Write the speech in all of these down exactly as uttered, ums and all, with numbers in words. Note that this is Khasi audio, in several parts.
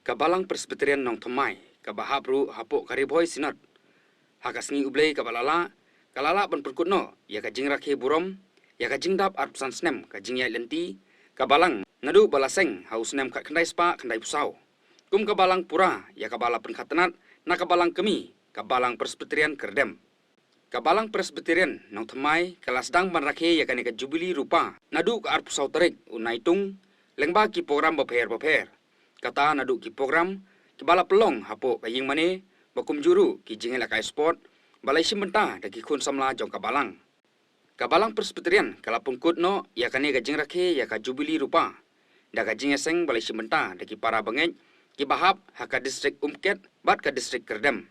Ka Balang Presbyterian Nongthymmai, kaba hap ruh hapoh ka Ri Bhoi Synod, ha ka sngi U Blei kaba la lah, ka la lah ban pynkut noh ïa ka jingrakhe burom ïa ka jingdap arphew san snem ka jingïaid lynti ka Balang naduh ba la seng ha u snem khatkhyndai spah khyndaiphew saw, kum ka Balang pura ïa kaba la pynkha tnat na ka Balang kmie, ka Balang Presbyterian Kyrdem. Ka Balang Presbyterian Nongthymmai ka la sdang ban rakhe ïa kane ka Jubili Rupa naduh ka arphew saw tarik u Naitung, lyngba ki program bapher bapher. Kata naduh ki program kiba la pynlong hapoh ka ïing mane, ba kumjuh ruh ki jingïalehkai sport ba la ïashim bynta da ki khun samla jong ka Balang. Ka Balang Presbyterian ka la pynkut noh ïa kane ka jingrakhe ïa ka Jubili Rupa da ka jingïaseng ba la ïashim bynta da ki para bangeit kiba hap ha ka distrik Umket bad ka distrik Kyrdem.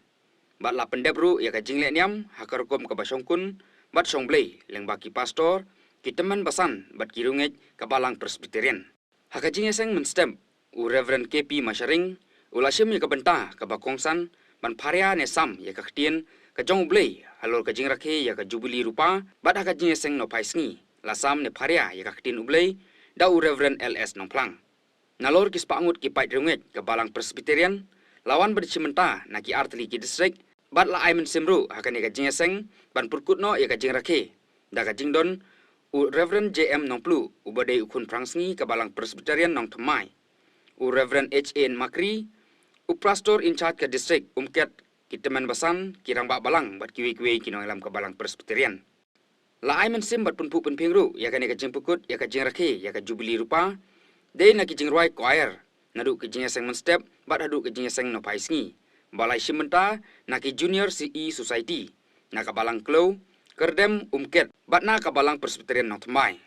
Bad la pyndep ruh ïa ka jinglehniam ha ka rukom kaba shongkun bad shongblei lyngba ki pastor, ki tymmen basan bad ki riewngeit ka Balang Presbyterian. Ha ka jingïaseng mynstep, u Reverend K P Masharing u la shim ïa ka bynta kaba kongsan ban pharia ne sam ïa ka ktien ka jong U Blei halor ka jingrakhe ïa ka Jubili Rupa, bad ha ka jingïaseng nohphai sngi la sam ne pharia ïa ka ktien U Blei da u Reverend L S Nongphlang. Nalor ki spah ngut ki paid riewngeit ka Balang Presbyterian la wan ban shim bynta na ki artylli ki distrik, bad la ai mynsiem ruh ha kane ka jingïaseng ban pynkut noh ïa ka jingrakhe da ka jingdon u Reverend J M Nongpluh, uba dei u khun phrangsngi ka Balang Presbyterian Nongthymmai, u Reverend H A Makri, u pastor in charge ka distrik Umket, ki tymmen basan, ki rangbah Balang bad kiwei kiwei ki nongïalam ka Balang Presbyterian. La ai mynsiem bad pynphuh pynphieng ruh ïa kane ka jingpynkut ïa ka jingrakhe ïa ka Jubili Rupa dei na ki jingrwai choir naduh ka jingïaseng mynstep bad haduh ka jingïaseng nohphai sngi, ba la ïashim bynta na ki Junior C E Society na ka Balang Khliew, Kyrdem, Umket bad na ka Balang Presbyterian Nongthymmai.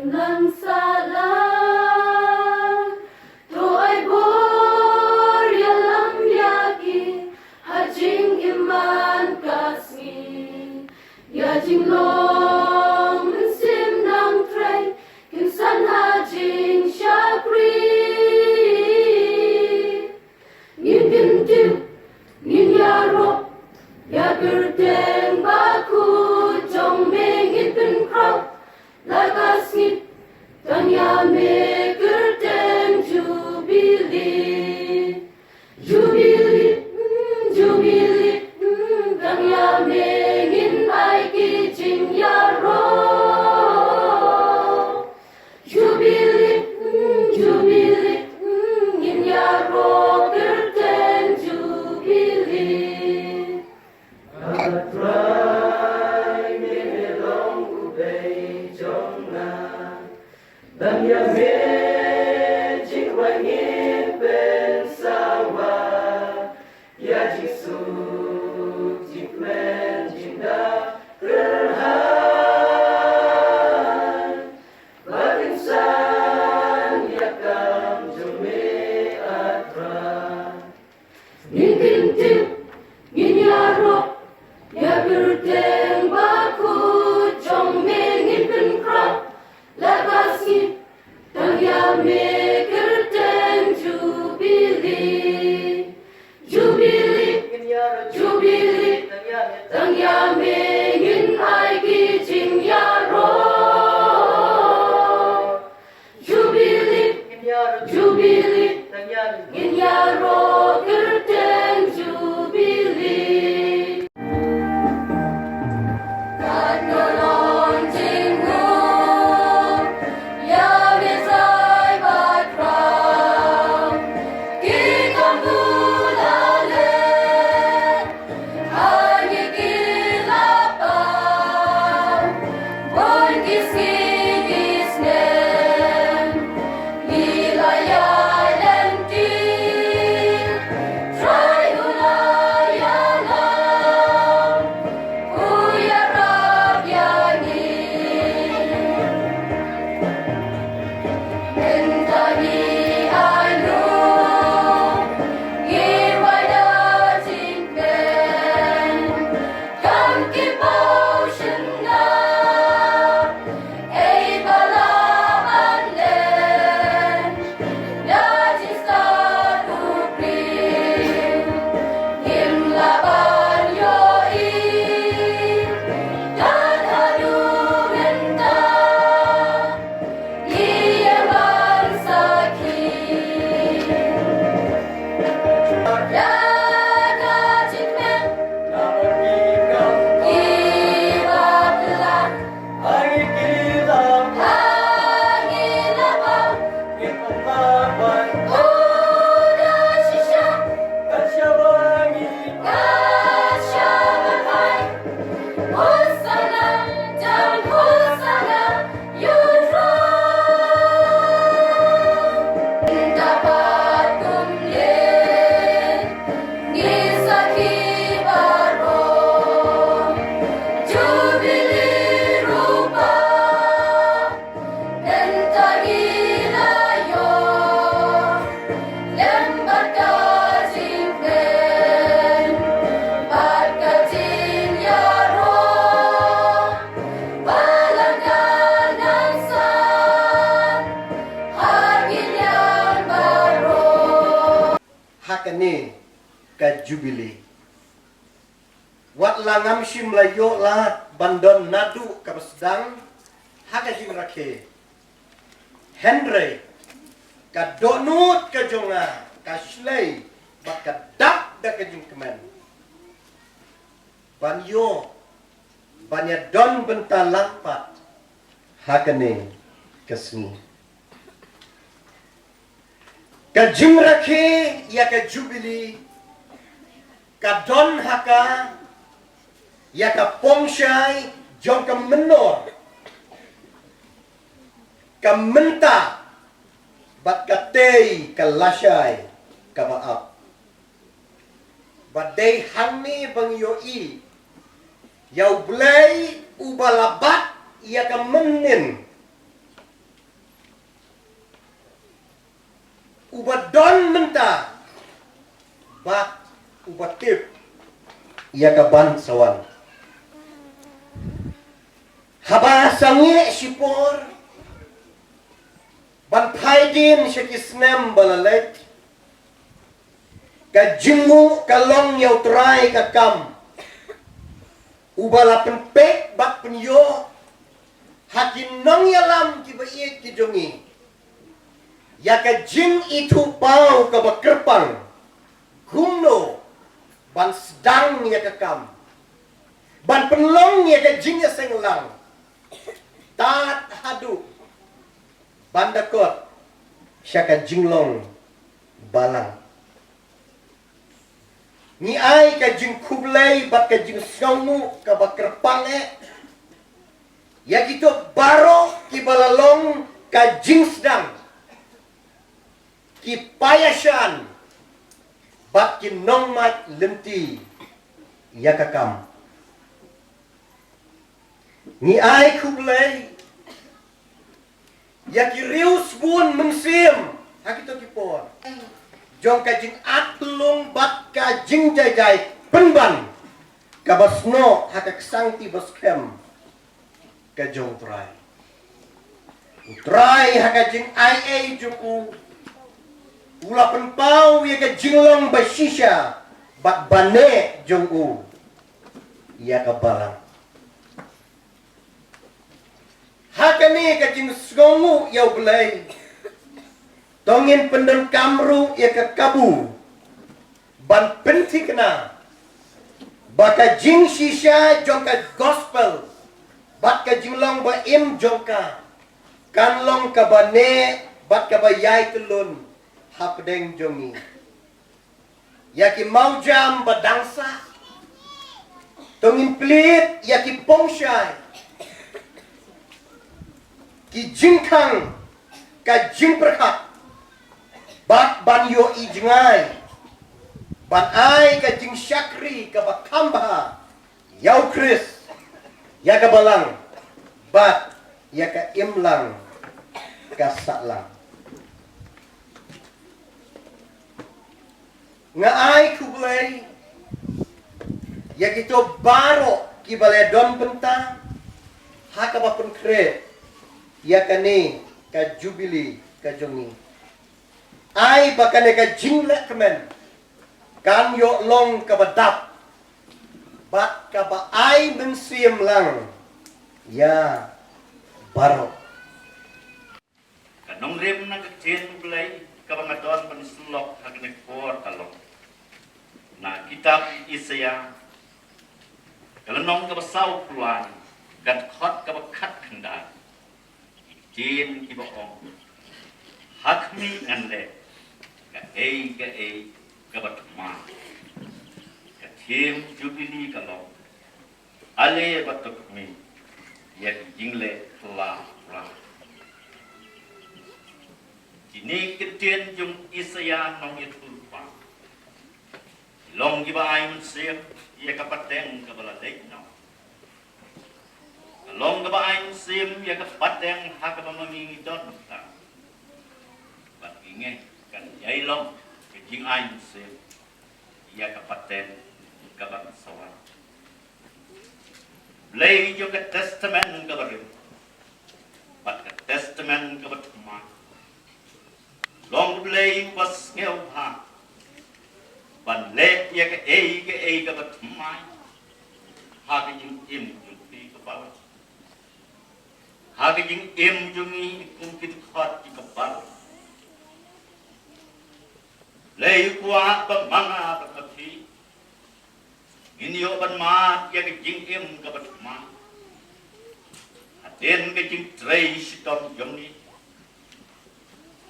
Nang sa la, to ai bor ïalam ïa ki ha jingim man ka sngi. Ïa jinglong mynsiem nang trei, kin san ha jingshakri. Ngin kyntiew, ngin ïaroh, ïa kyrteng bakhuid jong me ngin pynkhraw, la ka sngi, tang ïa me kyrteng Jubili. Jubili, mm, Jubili, mm, tang ïa me ngin ai ki jingïaroh. Jubili, mm, Jubili, mm, ngin ïaroh kyrteng Jubili. A Trai, me long u bei jong nga. Tang ïa me jingwan ngin pynsawa. Ïa jingsuk jingkmen jingdap kyrhai. Ba kin san ïa kam jong me, A Trai. Ngin kyntiew, ngin ïaroh, ïa kyrteng bakhuid jong me ngin pynkhraw, la ka sngi, tang ïa me kyrteng Jubili. Jubili, Jubili, tang ïa me ngin ai ki jingïaroh. Jubili, Jubili, ngin ïaroh kyrteng Jubili. Kat nalong jingmut, ïa me Trai Bahtram, ki kam bula leh. Ha kane ka Jubili. Wat la ngam shym la ïoh lad ban don naduh kaba sdang ha ka jingrakhe. Hynrei ka dohnud ka jong nga ka shlei bad ka dap da ka jingkmen ban ïoh ban ïa don bynta lang pat ha kane ka sngi. Ka jingrakhe ïa ka Jubili ka don ha ka ïa ka pongshai jong ka mynnor, ka mynta bad ka tei ka lashai kaba ap. Ba dei hangne ba ngi ïohi ïa U Blei uba la bat ïa ka mynnin uba don mynta bad uba tip ïa kaban sa wan. Haba sangeh shipor ban phai dien sha ki snem ba la leit, ka jingnguh ka long ïa U Trai ka kam, uba la pynpeit bad pynïoh ha ki nongïalam kiba ïeit ki jong ngi ïa ka jingithuhpaw kaba kyrpang kumno ban sdang ïa ka kam, ban pynlong ïa ka jingïaseng lang tad haduh ban da kot sha ka jinglong balang. Ngi ai ka jingkhublei bad ka jingsngewnguh kaba kyrpang eh ïa kito baroh kiba la long ka jingsdang, ki païashan bad ki nongmait lynti ïa ka kam. Ngi ai khublei ïa ki riewsbun mynsiem ha kito ki por jong ka jingatphyllung bad ka jingjaijai pynban kaba snoh ha ka ksangti ba skhem ka jong U Trai. U Trai ha ka jingai ei jong u, u la pynpaw ïa ka jinglong ba shisha bad ba neh jong u ïa ka balang. Ha kane ka jingsngewnguh ïa U Blei, to ngin pyndonkam ruh ïa ka kabu ban pynthikna ba ka jingshisha jong ka gospel bad ka jinglong ba im jong ka kan long kaba neh bad kaba ïai tyllun hapdeng jong ngi. Ïa ki mawjam ba dang sah, to ngin plie ïa ki pongshai, ki jingkhang, ka jingpyrkhat bad ban ïohi jngai ban ai ka jingshakri kaba kham bha ïa U Khrist, ïa ka balang bad ïa ka imlang ka sahlang. Nga ai khublei ïa kito baroh kiba la don bynta ha kaba pynkhreh ïa kane ka jubili ka jong ngi. Ai ba kane ka jinglehkmen kan ïoh long kaba dap bad kaba ai mynsiem lang ïa baroh. Ka nongrim na ka ktien U Blei kaba nga don ban sylok ha kane ka por ka long na kitab Isaïah, ka lynnong kaba sawphew lai, ka dkhot kaba khatkhyndai. Ki ktien kiba ong, ha khmih ngan leh kaei kaei kaba thymmai. Ka theme jubili ka long, ale ba to khmih ïa ki jingleh phylla phra. Kine ki ktien jong u Isaïah nongïathuhlypa ki long kiba ai mynsiem ïa ka pateng kaba la leit noh. Ka long kaba ai mynsiem ïa ka pateng ha kaba ma ngi ngi don mynta. Bad ngi ngeit kan ïai long ka jingai mynsiem ïa ka pateng kaba sa wan. Blei jong ka Testament kaba rim bad ka Testament kaba thymmai, long Blei uba sngewbha ban leh ïa kaei kaei kaba thymmai ha ka jingim jong phi ka balang, ha ka jingim jong ngi kum ki dkhot ki kpa. Blei u kwah ba ma nga bad ma phi ngin ïoh ban mad ïa ka jingim kaba thymmai hadien ka jingtrei shitom jong ngi,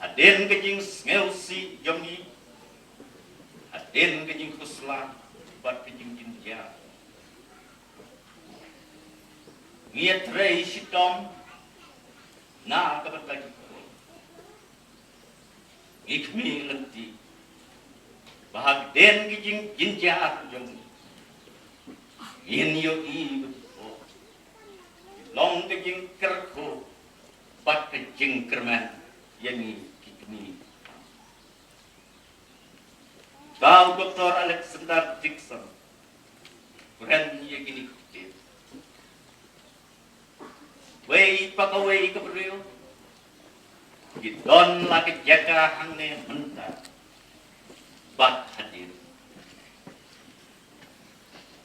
hadien ka jingsngewsih jong ngi, hadien ka jingkhuslai bad ka jingjynjar. Ngi ïatrei shitom na ka bynta ki khun. Ngi khmih lynti ba hadien ki jingjynjar jong ngi ngin ïohi ba ki khun ki long ka jingkyrkhu bad ka jingkyrmen ïa ngi ki kmie. Ba u Doktor Alexander Dixon kren ïa kine ki ktien. Wei pa kawei ka briew ki don la ka jaka hangne mynta bad hadien.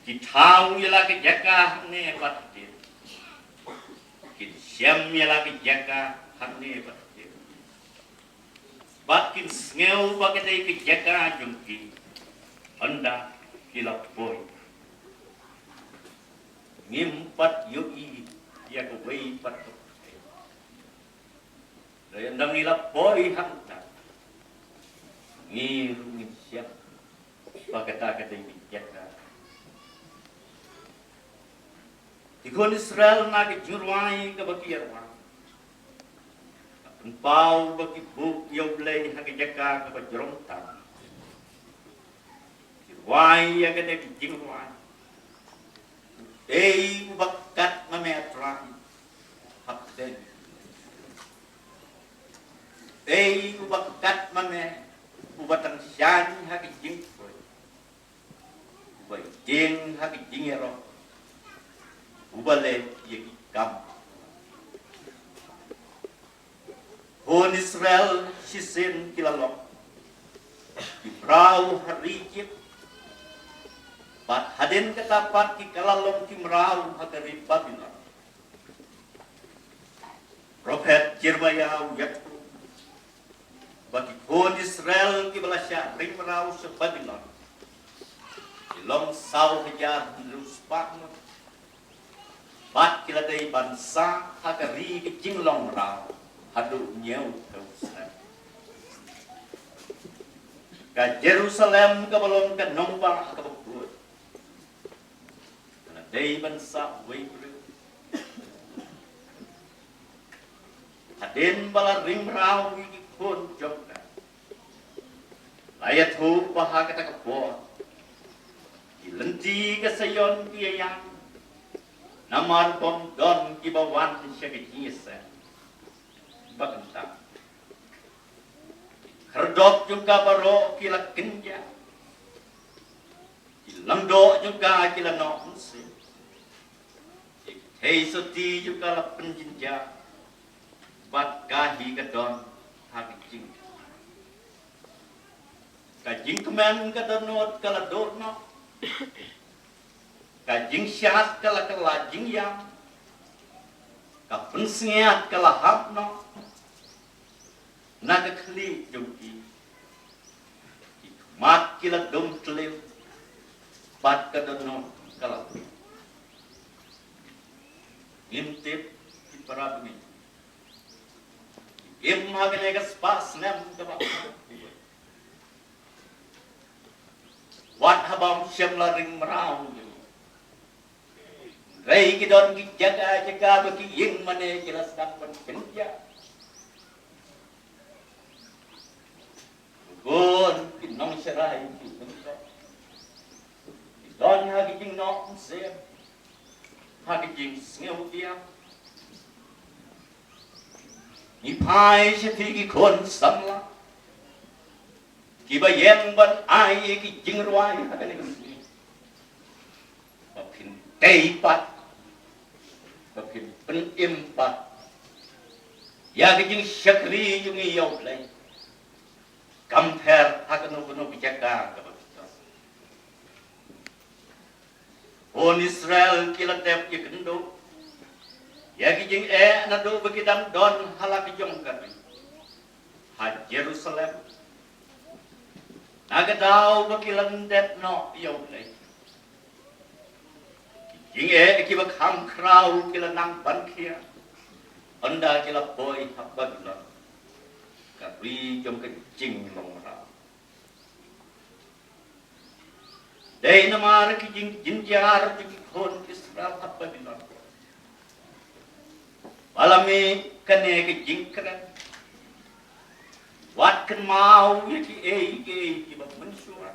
Ki thaw ïa la ka jaka hangne bad hadien. Ki shem ïa la ka jaka hangne bad hadien. Bad kin sngew ba ka dei ka jaka jong ki. Ynda ki la poi, ngim pat ïohi ïa kawei pat ka pyrthei. Lada ynda ngi la poi hangta, ngi ruh ngin shem ba kata ka dei ka jaka. Ki khun Israel na ka jingrwai kaba ki ïarwai, ka pynpaw ba ki buh ïa U Blei ha ka jaka kaba jrong tam. Ki rwai ïa kane ka jingrwai: Ei uba kat ma me, A Trai, hap deng. Ei uba kat ma me, uba tang shaiñ ha ka jingpoi, uba ïeng ha ka jingïaroh, uba leh ïa ki kam. Khun Israel shisien ki la long ki mraw ha ri Ijipt, bad hadien kata pat ki la long ki mraw ha ka ri Babilon. Prophet Jeremiah u ïathuh ba ki khun Israel kiba la shah ring mraw sha Babilon ki long saw hajar hynriew spah ngut, bad ki la dei ban sah ha ka ri ka jinglong mraw haduh hynñiew phew snem. Ka Jerusalem kaba long ka nongbah kaba khuid, ka la dei ban sah uwei u briew. Hadien ba la ring mraw ïa ki khun jong ka, la ïathuh ba ha kata ka por ki lynti ka Saion ki ïa ïang, namar bym don kiba wan sha ka jingïaseng ba kyntang. Khyrdop jong ka baroh ki la kynjah, ki langdoh jong ka ki la noh mynsiem, ki kynthei sotti jong ka la pynjynjar, bad ka hi ka don ha ka jing, ka jingkmen ka dohnud ka la duh noh, ka jingshad ka la kylla jingïam, ka pynsngiat ka la hap noh na ka khlieh jong ki, ki khmat ki la dum tliw, bad ka dohnud ka la pynïap. Ngim tip, ki para bangeit, im ha kane ka spah snem kaba, wat haba ym shym la ring mraw, hynrei ki don ki jaka jaka ba ki ïeng mane ki la sdang ban kynjah. Bun ki nongsharai ki, ki don ha ki jingnoh mynsiem, ha ki jingsngewtieng. Ngi phai sha phi ki khun samla kiba ïeng ban ai ïa ki jingrwai ha kane ka sngi, ba phin tei pat, ba phin pynim pat ïa ka jingshakri jong ngi ïa U Blei, kam pher ha kano kano ka jaka kaba phi don. Khun Israel ki la dep ïakynduh ïa ki jingeh naduh ba ki dang don ha la ka jong ka ri ha Jerusalem, na ka daw ba ki la ndet noh ïa U Blei. Ki jingeh kiba kham khraw ki la nang ban khia ynda ki la poi ha Babilon, ka ri jong ka jinglong mraw. Dei namar ki jingjynjar jong ki khun Israel ha Babilon ba la mih kane ka jingkren: Wat kynmaw ïa kiei kiei kiba mynshuwa,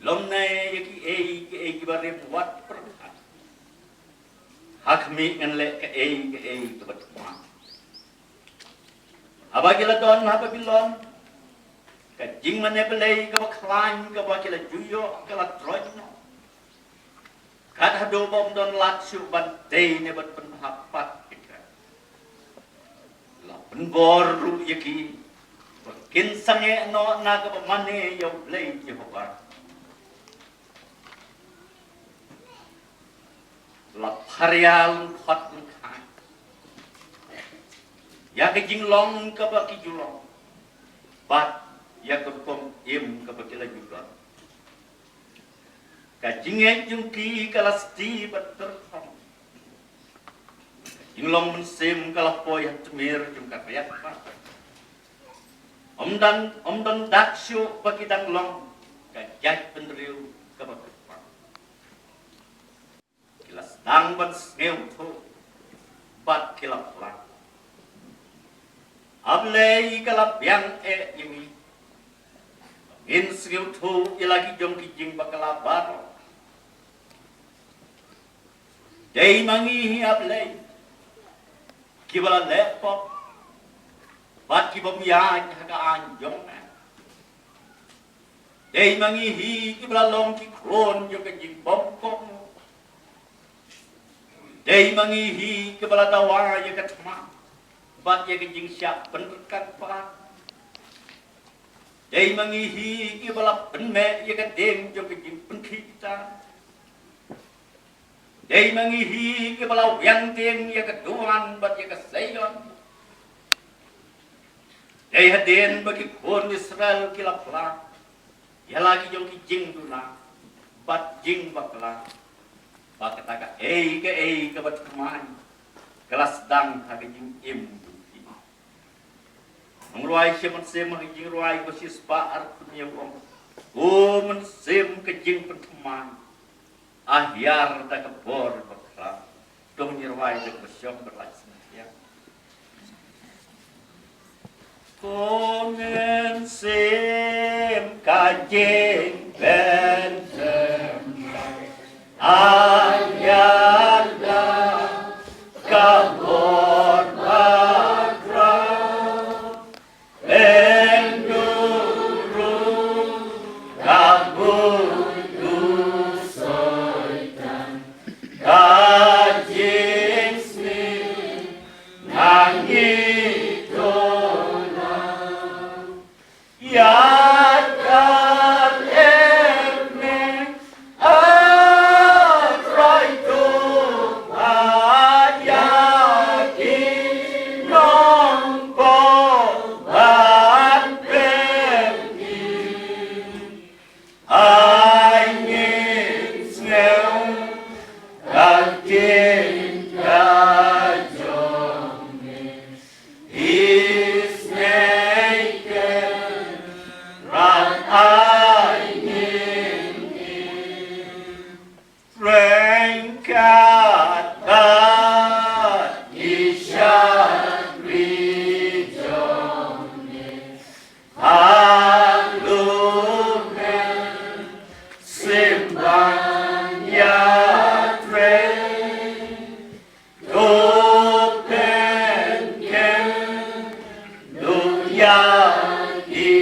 lymne ïa kiei kiei kiba rim wat pyrkhat. Ha khmih, ngan leh kaei kaei kaba thma. Haba ki la don ha Babilon, Ka jingmane Blei kaba khlaiñ kaba ki la ju ïoh ka la troiñ noh. Kat haduh ba ym don lad shuh ban tei ne ban pynbha pat ïa ka. La pynbor ruh ïa ki ba kin sangeh noh na kaba mane ïa U Blei Jehobah. La pharia lyngkhot lyngkhai ïa ka jinglong kaba ki ju long bad ïa ka rukom im kaba ki la ju don. Ka jingngeit jong ki ka la sti bad tyrkhong. Ka jinglong mynsiem ka la poi ha tmier jong ka riat pat. Ym don, ym don dak shuh ba ki dang long ka jaitbynriew kaba kyrpang. Ki la sdang ban sngewthuh bad ki la phla. A Blei, ka la biang eh ïa ngi ba ngin sngewthuh ïa la ki jong ki jingbakla baroh. Dei ma ngi hi, A Blei, kiba la leh pop bad ki bym ïaid ha ka aiñ jong me. Dei ma ngi hi kiba la long ki khun jong ka jingbymkohnguh. Dei ma ngi hi kiba la dawa ïa ka thma bad ïa ka jingshah pynryngkat palat. Dei ma ngi hi kiba la pynmeh ïa ka dieng jong ka jingpynkhih ita. Dei ma ngi hi kiba la wiang dieng ïa ka duwan bad ïa ka seion. Dei hadien ba ki khun Israel ki la phla ïa la ki jong ki jingduna bad jingbakla ba kata kaei kaei kaba thymmai ka la sdang ha ka jingim jong ki. Nongrwai, shem mynsiem ha ka jingrwai kaba shispah arphew hynñiew u ong: Ko Mynsiem ka jingpynthymmai, a hiar da ka bor bakhraw. To ngin rwai da kaba shong, ba la sngewthuh ïa. Ko Mynsiem ka jingpynthymmai, a hiar da ka bor bakhraw. Pynduh ruh ka buit u Soitan, ka jingsniew na ngi to la. Ïa ka leh me Is neiken ran ai ngin im. Ryngkat bad ki shakri jong me, haduh me symbai ïa trei. To pynkheiñ duh ïa ki